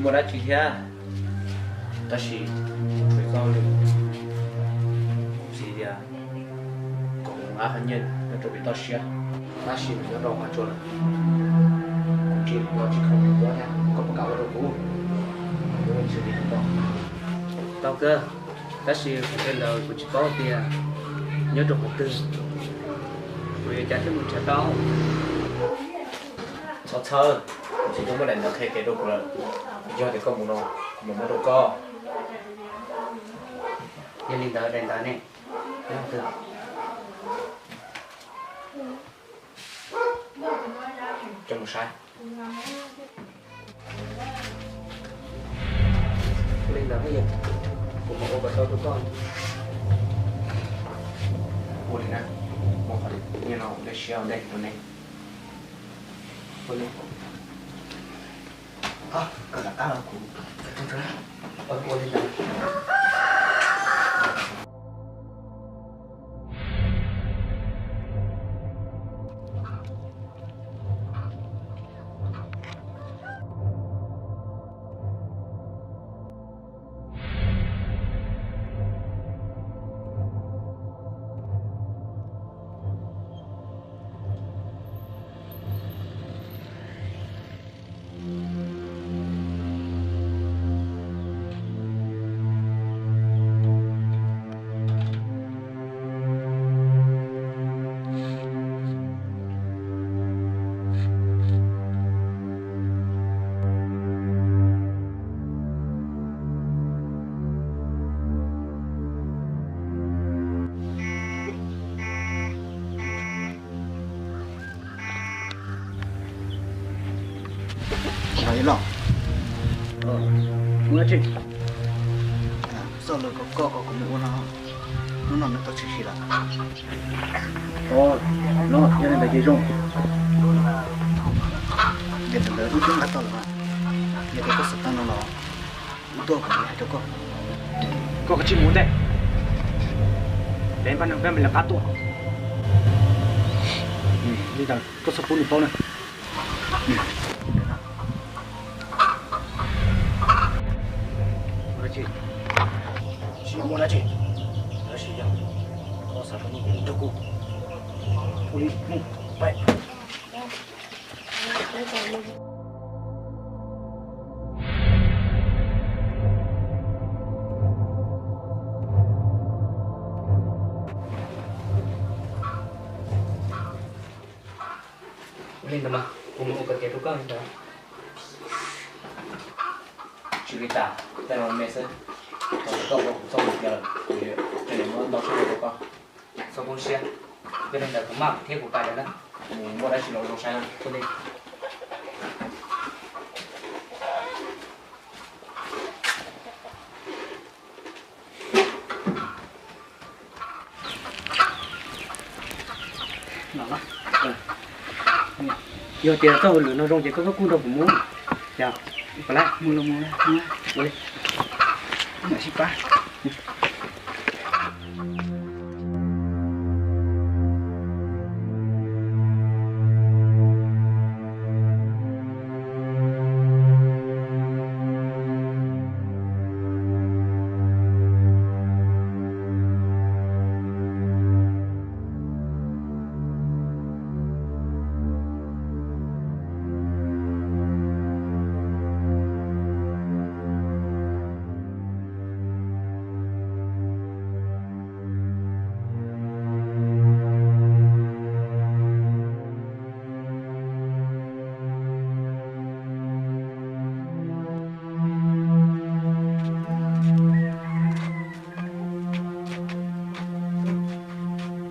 Muaj dab tsi thiab? Tab sis kuv tsis tau li, kuv txiv tias kom mus nqa qhov nyiaj nyob rau pem toj siab, tab sis nws nyob rau qhov tsua lawm. Kuv tsis, kuv tsis khaws nws tuaj thiab, koj puas kam ua rau kuv? Kuv tsis li tau. Tau kawg, tab sis qhov chaw ntawd kuv tsis paub tias nyob rau qhov twg, kuv yuav cas thiaj mus nrhiav tau. Txhob txhawj, kuv txiv twb muab daim ntawv qhia kev rau kuv lawm, yog tias koj mus no, kuv mam muab rau koj. Yog li ntawd daim ntawv ne, nyob twg? Coj mus saib. Ua li ntawd, kuv mam ua kom tau rau koj. Ua li na, muab qhov nyiaj no ua dej siab ua ntej rau nej. Ua li. Koj rov qab los kuv, ua li ntawd. Los, mus dab tsi? Txoj lus kom koj kom kuv mus ua no, hnub no nws tau tshwm sim lawm. Ov, no yog li ntawd ces zoo. Yog li ntawd wb twb nqa tau lawm, yog tias koj xav tau no los wb tuaj kuv hais rau koj. Koj kav tsij mus ua ntej, peb pab neeg peb mam li qab tuaj. Li ntawd koj txhob pub nws paub na. Tsis muaj dab tsi, tab sis yog koj xav tau nyiaj ces rau kuv. Ua li, mus, peb. Ua li ntawd mas kuv mus ua kom tiav rau koj li ntawd. Tsis li cas, tej no me xwb. Thaum koj ua kuv txoj mus tiav lawm, kuv yuav muab ntau tshaj no rau koj. Txhob poob siab, yog li ntawd kuv maj thiab kuv pais lawm na. Kuv muaj dab tsi los zoo saib na. Ua li. Yog tias txoj hauj lwm no zoo ces koj kuj nrog kuv mus. Yog, pab lab mus los mus, mus ua li. Mam sib pab.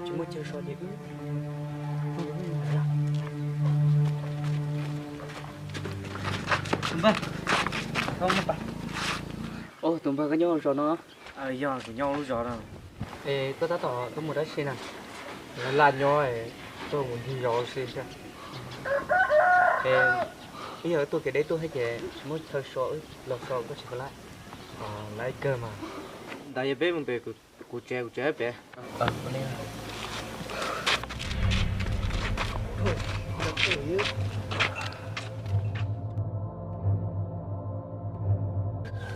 Tsis muaj chaw so ces wb. Tus npawg, tus npawg koj nyob lub zos no? Yog, kuv nyob lub zos no. Es koj tab tom tuaj mus dab tsi na? Laj nyob, tuaj mus ncig zos xwb thiab. Es ib yam tuaj kev deb tuaj thiab ces tsis muaj chaw so, los so koj tsis pom lab? Lab kawg mas. Ntawd yog peb mus pem kuv tsev, kuv tsev pem. Ua li.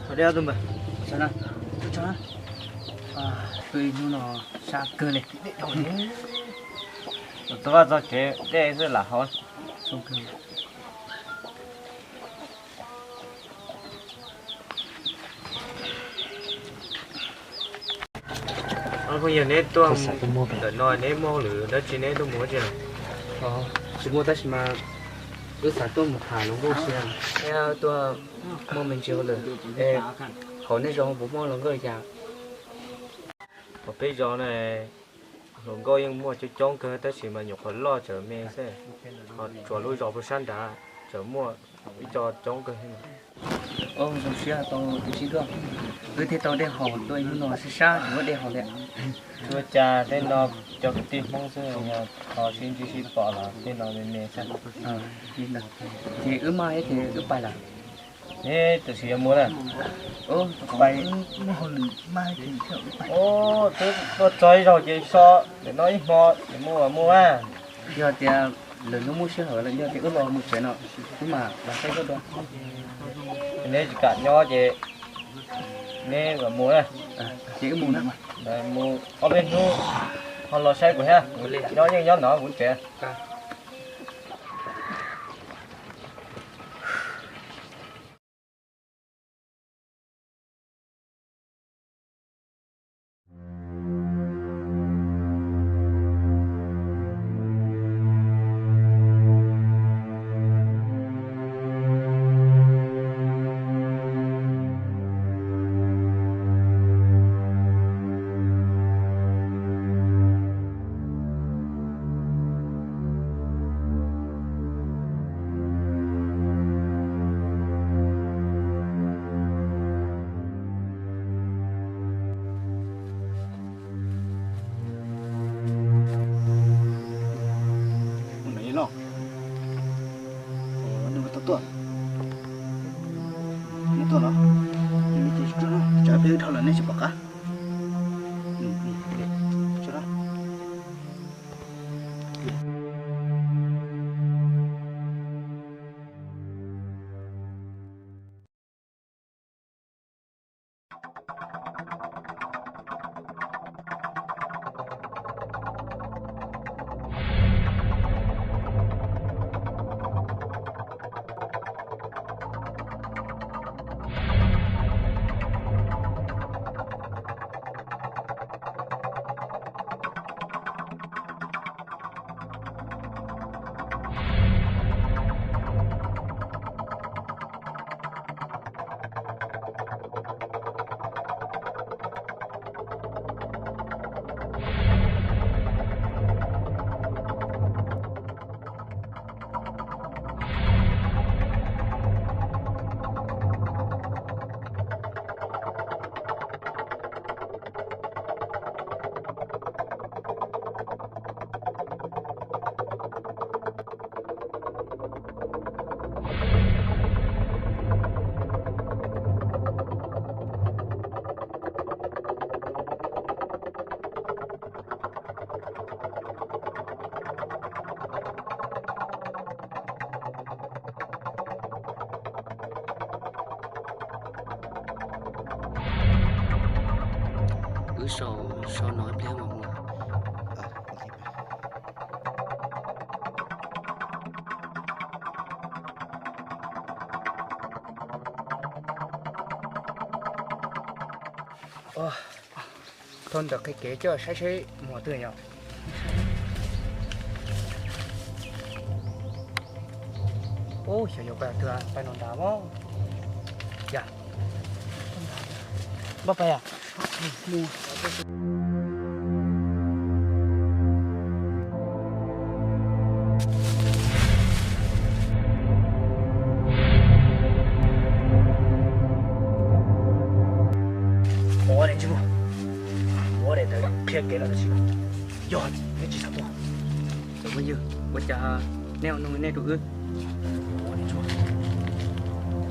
Tso dej ob tug npawg. Tso na. Tso na. Tuaj ib hnub no sab kawg li. Txog vaj txog tsev dej xwb lam haus. Phooj ywg, neb tuaj ntawm no neb muaj hauj lwm dab tsi neb tuaj mus dab tsi? Tsis muaj tab sis mas wb xav tuaj mus tham hluas nkauj xwb. Neb tuaj muaj me ntsis hauj lwm es hauv nej zos puas muaj hluas nkauj li cas? Hauv peb zos na, hluas nkauj yeej muaj coob coob kawg tab sis mas nyuam qhuav loj tsawv me xwb, ho tsuas lub zos puag sab nrad tseem muaj ib co coob kawg. Zoo siab tau tus sib duaj, wb thiaj tau dej haus, tuaj ib hnub no sab sab tsis muaj dej haus li. Tsis ua cas, tej no cov kwv tij Hmoob xwb, yog ho sib ntsib sib pom los tej no me me xwb. Ces wb maj thiab ces wb pais lawm. Neb tam sim yuav mus na? Pais. Twb tuaj txog ib zaug ces so ntawm no ib hmo ces mus mus a. Yog tias lwm hnub muaj sij hawm lawm yog tias wb los mus tsev no, wb mam los saib koj dua. Neb tsis kam nyob ces neb mam mus na. Ces wb mus na. Mus ob peb hnub ho los saib kuv thiab, nyob yeej nyob no kuv tsev. Tuaj, tuaj los, tsam peb wb dhau lawm nej tsis pom qab. Wb so, so no ib pliag mam mus. Thaum ntawd qhia kev coj saib seb mus twg yom. Ub, xyov yuav pais twg, pais no nrad mas. Yam, npaj pais yom. Ua li ntawd qhia kev lawm tab sis yog neb tsis xav tuaj. Cov phooj ywg, ua cas nej ua no nej rau wb?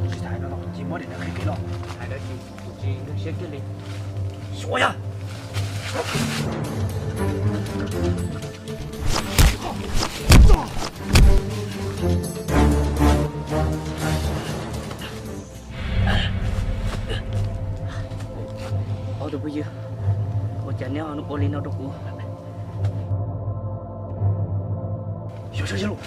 Tsis hais no, tsis muab daim ntawv qhia kev los hais dab tsi, kuv tsis nkag siab kiag li. Xyov yog. Tus phooj ywg, ua cas neb ho ua li no rau kuv? Xyov saib xyov lauj.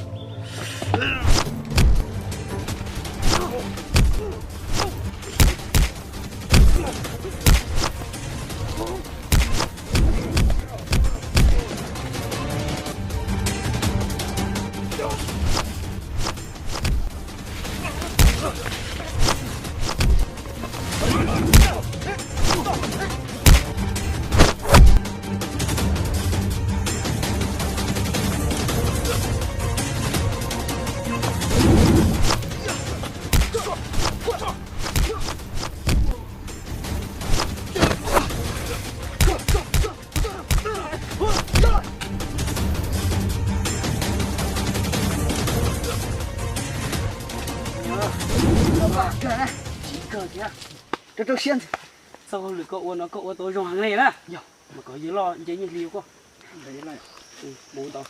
Txiv kawg thiab. Rau rau siab ntxwv. Txoj hauj lwm koj ua no koj ua tau zoo heev li na. Yog, mas kom yawg loj nce nyiaj hli koj. Mus tau.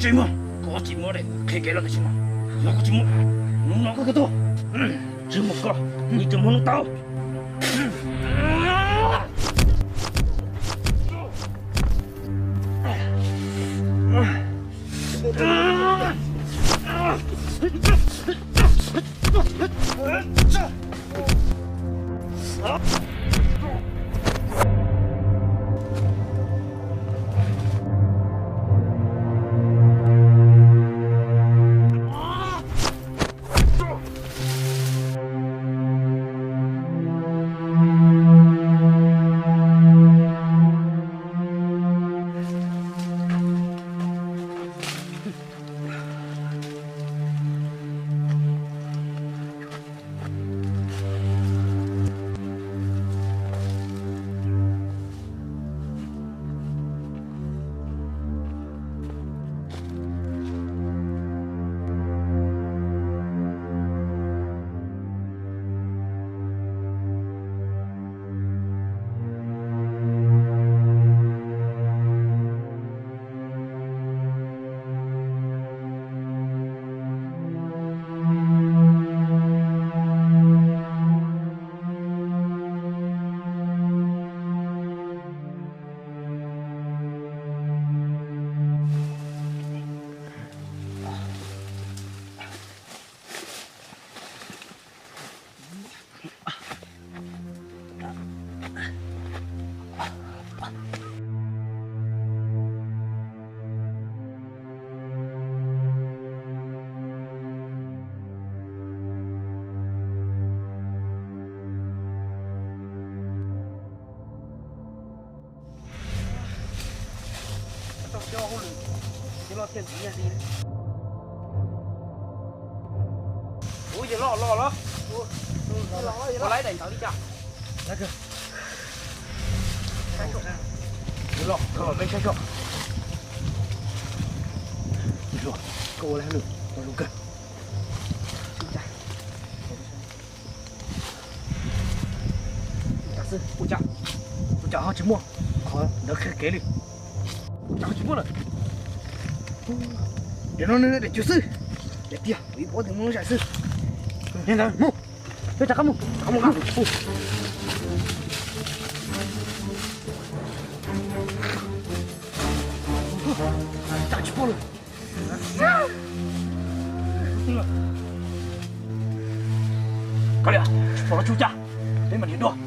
Tsis muaj, koj tsis muaj li, qhia kev los tsis muaj. Yog koj tsis muaj, hnub no koj kawg tuag. Tsis muaj koj, yeej tsis muaj hnub tau. Ua yawg loj los los. Ua laib daim ntawd li cas? Yawg loj, koj los peb saib koj. Yawg loj, koj ua lawm, koj zoo kawg. Ua cas, ua cas ho tsis muaj qhov ntawd qhia kev li? Ua cas ho tsis muaj lawm? Nim no nws daim cus xwb. Daim tiag, kuv ib pob twg muaj lub zais xwb. Mus, peb rov qab mus, rov qab mus. Cas tsis pom lawm. Kav liam, tsis pom los tsis ua cas, peb mam li dua.